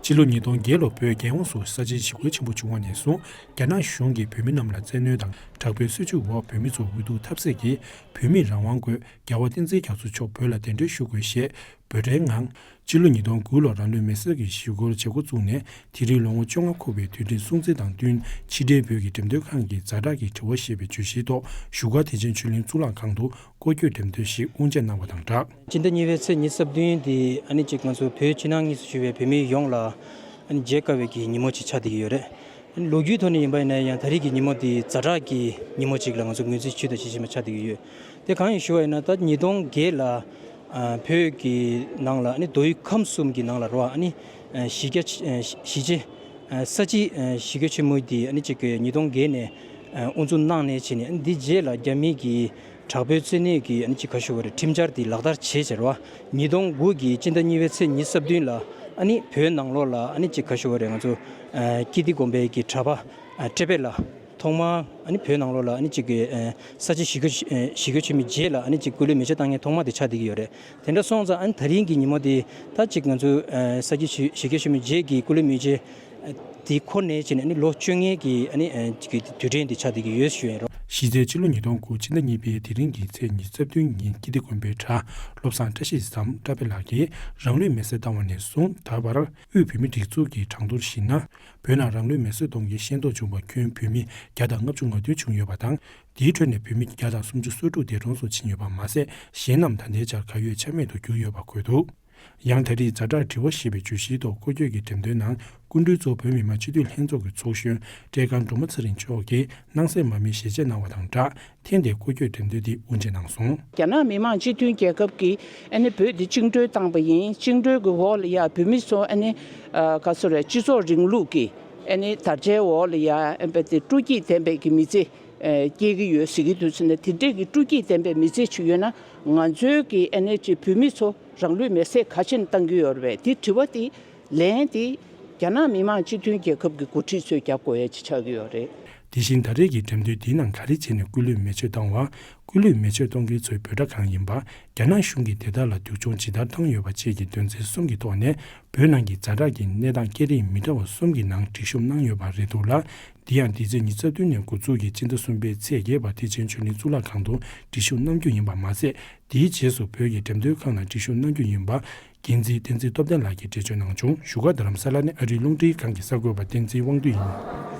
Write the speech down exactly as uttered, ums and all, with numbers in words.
སྤྱི་ལོ་ཉིས་སྟོང་བརྒྱད་ལོར་བོད་རྒྱལ་ཡོངས་སུ་ས་བྱི་ཞི་རྒོལ་ཆེན་པོ་བྱུང་བ་ནས་བཟུང་རྒྱ་ནག་གཞུང་གིས་བོད་མི་རྣམས་ལ་བཙན་གནོན་དང་དྲག་པོའི་སྲིད་བྱུས་འོག་བོད་མི་ཚོ་འོས་བསྡུ་ཐབས་ཟད་ཀྱིས་བོད་མིས་རང་དབང་དགོས། རྒྱལ་བ་བསྟན་འཛིན་རྒྱ་མཚོ་མཆོག་བོད་ལ་གདན་འདྲེན་ཞུ་དགོས་ཞེས་འབོད་སྒྲའི་ངང་། སྤྱི་ལོ་ཉིས་སྟོང་དགུ་ལོར་རང་ལུས་མེར་སྲེག་གི་ཞི་རྒོལ་བྱེད་འགོ་བཙུགས་ནས་དེ་རིང་ལོ་ངོ་བཅོ་ལྔ་འཁོར་བའི་དུས་དྲན་སྲུང་བརྩི་དང་བསྟུན་ཕྱི་འབྲེལ་བོད་ཀྱི་འགྲེམས་སྟོན་ཁང་གི་ཛ་དྲག་གི་དྲི་བ་ཞེས་པའི་བརྗོད་གཞིའི་ཐོག་བཞུགས་སྒར་བདེ་ཆེན་ཆོས་གླིང་གཙུག་ལག་ཁང་དུ་སྐོར་སྐྱོད་འགྲེམས་སྟོན་ཞིག་དབུ་འབྱེད་གནང་བ་དང་སྦྲགས། སྤྱི་ཟླ་གཉིས་པའི་ཚེས་ཉི་ཤུ་རྩ་བདུན་དེ་ཨ་ནི་གཅིག་ང་ཚོ་བོད་ཕྱི་ནང་གཉིས་སུ་བཞུགས་པའི་བོད་མི་ཡོངས་ལ་ཨ་ནི་མཇལ་དཀའ་བའི་གི་ཉིན་མོ་ཅིག་ཆགས་བསྡད་ཀྱི་ཡོད་རེད། ལོ་རྒྱུས་ཐོག་ནས་ཡིན་པ་ཡིན་ན་ཡང་ད་རེས་ཀྱི་ཉིན་མོ་འདི་ཛ་དྲག་གི་ཉིན་མོ་ཅིག་ལ་ང་ཚོ་ངོས་འཛིན་ཞུས་དང་བྱེད་བཞིན་པ་ཆགས་བསྡད་ཀྱི་ཡོད། དེ་གང་ཡིན་ཞུ་བ་ཡིན་ན་ད་ཉིས་སྟོང་བརྒྱད་ལ་ཨ་བོད་ཀྱི་ནང་ལ་ཨ་ནི་མདོ་དབུས་ཁམས་གསུམ་གྱི་ནང་ལ་རོ་ཨ་ནི་ཨ་གཞིས་རྒྱ་ཆེ་ཨ་གཞིས་བྱེས་ཨ་ས་བྱི་ཨ་ཞི་རྒོལ་ཆེན་མོ་འདི་ཨ་ནི་གཅིག་གི་ཉིས་སྟོང་བརྒྱད་ནས་ཨ་དབུ་འཛུགས་གནང་ནས་བྱས་ནས་ཨ་ནི་འདི་རྗེས་ལ་རྒྱ་མི་གི་དྲག་པོའི་བཙན་གནོན་གྱི་ཨ་ནི་ཅིག་ག་ཞུ་བ་རེད་ཁྲིམས་འཆར་འདི་ལག་བསྟར་བྱས་བྱས་རོ། ཉིས་སྟོང་དགུ་གི་སྤྱི་ཟླ་གཉིས་པའི་ཚེས་ཉི་ཤུ་རྩ་བདུན་ལ་ཨ་ནི་བོད་ནང་ལོགས་ལ་ཨ་ནི་ཅིག་ག་ཞུ་བ་རེད་ང་ཚོ་ཨ་ཀིརྟི་དགོན་པའི་གི་གྲྭ་པ་ཨ་ཊེ་པེ་ལ་ཐོག་མར་ཨ་ནི་བོད་ནང་ལོགས་ལ་ཨ་ནི་ཅིག་གི་ཨ་ས་བྱི་ཞི་རྒོལ་ཞི་རྒོལ་ཆེན་མོའི་རྗེས་ལ་ཨ་ནི་ཅིག་སྐུ་ལུས་མེ་མཆོད་བཏང་མཁན་ཐོག་མ་དེ་ཆགས་བསྡད་ཀྱི་ཡོད་རེད། དེ་འདྲ་སོང་ཙང་ཨ་ནི་ད་རིང་གི་ཉིན་མོ་དེ་ད་ཅིག་ང་ཚོ་ཨ་ས་བྱི་ཞི་རྒོལ་ཆེན་མོའི་རྗེས་ཀྱི་སྐུ་ལུས་མེ་མཆོད་དེ་འཁོར་ནས་བྱས་ནས་ཨ་ནི་ལོ་བཅོ་ལྔའི་གི་ཨ་ནི་ཨ་ཅིག་གི་དུས་དྲན་དེ་ཆགས་བསྡད་ཀྱི་ཡོད་ཞུ་ཡིན་རོ། གཞི་རྩའི་སྤྱི་ལོ་ཉིས་སྟོང་དགུ་སྤྱི་ཟླ་གཉིས་པའི་དེ་རིང་གི་ཚེས་ཉི་ཤུ་རྩ་བདུན་ཉིན་ཀིརྟི་དགོན་པའི་གྲྭ་བློ་བཟང་བཀྲ་ཤིས་སམ་བཀྲ་བྷེ་ལགས་ཀྱིས་རང་ལུས་མེར་སྲེག་བཏང་བ་ནས་བཟུང་ད་བར་དབུས་བོད་མིའི་སྒྲིག་འཛུགས་ཀྱི་གྲངས་ཐོར་གཞིགས་ན། བོད་ནང་རང་ལུས་མེར་སྲེག་གཏོང་མཁན་ཤེས་རྟོགས་བྱུང་བ་ཁྱོན་བོད་མི་བརྒྱ་དང་ལྔ་བཅུ་ང་བདུན་བྱུང་ཡོད་པ་དང་། དེའི་ཁྲོད་ནས་བོད་མི་བརྒྱ་དང་སུམ་ཅུ་སོ་དྲུག་འདས་གྲོངས་སུ་ཕྱིན་ཡོད་པ་མ་ཟད། གཞན་རྣམས་ད་ལྟའི་ཆར་གར་ཡོད་ཆ་མེད་དུ་གྱུར་ཡོད་པ་འཁོད་འདུག། ཡང་ད་རེས་ཛ་དྲག་དྲི་བ་ཞེས་པའི་བརྗོད་གཞིའི་ཐོག་སྐོར་སྐྱོད་ཀྱི་འགྲེམས་སྟོན་ནང་སྐུ་མགྲོན་གཙོ་བོད་མི་མང་སྤྱི་འཐུས་ལྷན་ཚོགས་ཀྱི་ཚོགས་གཞོན་བཀྲས་མཁར་སྒྲོལ་མ་ཚེ་རིང་མཆོག་གིས་སྣང་གསལ་མ་དམིགས་ཞལ་ཆད་གནང་བ་དང་སྦྲགས། ཐེངས་འདིའི་སྐོར་སྐྱོད་འགྲེམས་སྟོན་དེ་དབུ་འབྱེད་གནང་སོང་། རྒྱ་ནག་མི་དམངས་སྤྱི་མཐུན་རྒྱལ་ཁབ་ཀྱིས་ཨ་ནི་བོད་འདི་བཅིངས་འགྲོལ་བཏང་པ་ཡིན། བཅིངས་འགྲོལ་གྱི་འོག་ལ་ཡ་བོད་མི་ཚོ་ཨ་ནི་ཨ་ག་ཚོད་རེད། སྤྱི་ཚོགས་རིང་ལུགས་ཀྱི་ཨ་ནི་དར་ཆའི་འོག་ལ་ཡ་ཨ་ནི་དེ་སྤྲོ་སྐྱིད་ལྡན་པའི་གི་མི་ཚེ་ཨ་སྐྱེལ་གྱི་ཡོད་ཟེར་གྱི་འདུག་ཟེར་ན། དེ་འདྲས་ཀྱི་སྤྲོ་སྐྱིད་ལྡན་པའི་མི་ཚེ་ཅིག་ཡོད་ན་ང་ཚོའི་གི་ཨ་ནི་ཅིག་བོད་མི་ཚོ་རང་ལུས་མེར་སྲེག་ག་ཕྱིན་བཏང་གི་ཡོད་རེད་པས། དེ་དྲི་བ་དེ་ལན་དེ་རྒྱ་ནག་མི་དམངས་སྤྱི་མཐུན་རྒྱལ་ཁབ་ཀྱི་འགོ་ཁྲིད་ཚོས་རྒྱབ་དགོས་ཡ་ཅིག་ཆགས་ཀྱི་ཡོད་རེད། དེ་བཞིན་ད་རེས་ཀྱི་འགྲེམས་སྟོན་འདིའི་ནང་ག་རེ་བྱས་ནས་སྐུ་ལུས་མེ་མཆོད་བཏང་བ། སྐུ་ལུས་མེ་མཆོད་གཏོང་མཁན་ཚོའི་འབོད་སྒྲ་གང་ཡིན་པ། རྒྱ་ནག་གཞུང་གིས་དེ་དག་ལ་སྡུག་སྦྱོང་ཇི་ལྟར་བཏང་ཡོད་པ་བཅས་ཀྱི་དོན་ཚན་གསུམ་གྱི་ཐོག་ནས་བོད་ནང་གི་ཛ་དྲག་གི་གནས་སྟངས་སྐད་རིགས་མི་འདྲ་བ་གསུམ་གྱི་ནང་སྒྲིག་ཞུབ་གནང་ཡོད་པ་རེད་འདུག་ལ། འདི་ཡང་འདི་ཚེས་ཉི་ཤུ་རྩ་བདུན་ནས་འགོ་འཛུགས་ཀྱིས་སྤྱི་ཟླ་གསུམ་པའི་ཚེས་བརྒྱད་བར་བདེ་ཆེན་ཆོས་གླིང་གཙུག་ལག་ཁང་དུ་སྒྲིག་ཞུབ་གནང་རྒྱུ་ཡིན་པ་མ་ཟད། དེའི་རྗེས་སུ་བོད་ཀྱི་འགྲེམས་སྟོན་ཁང་ལ་སྒྲིག་ཞུབ་གནང་རྒྱུ་ཡིན་པ། འགན་འཛིན་བསྟན་འཛིན་སྟོབས་ལྡན་ལགས་ཀྱིས་འགྲེལ་བརྗོད་གནང་བྱུང་། བཞུགས་སྒར་རྡ་རམ་ས་ལ་ནས་ཨ་རིའི་རླུང་འཕྲིན་ཁང་གི་གསར་འགོད་པ་བསྟན་འཛིན་དབང་འདུས་ཡིན།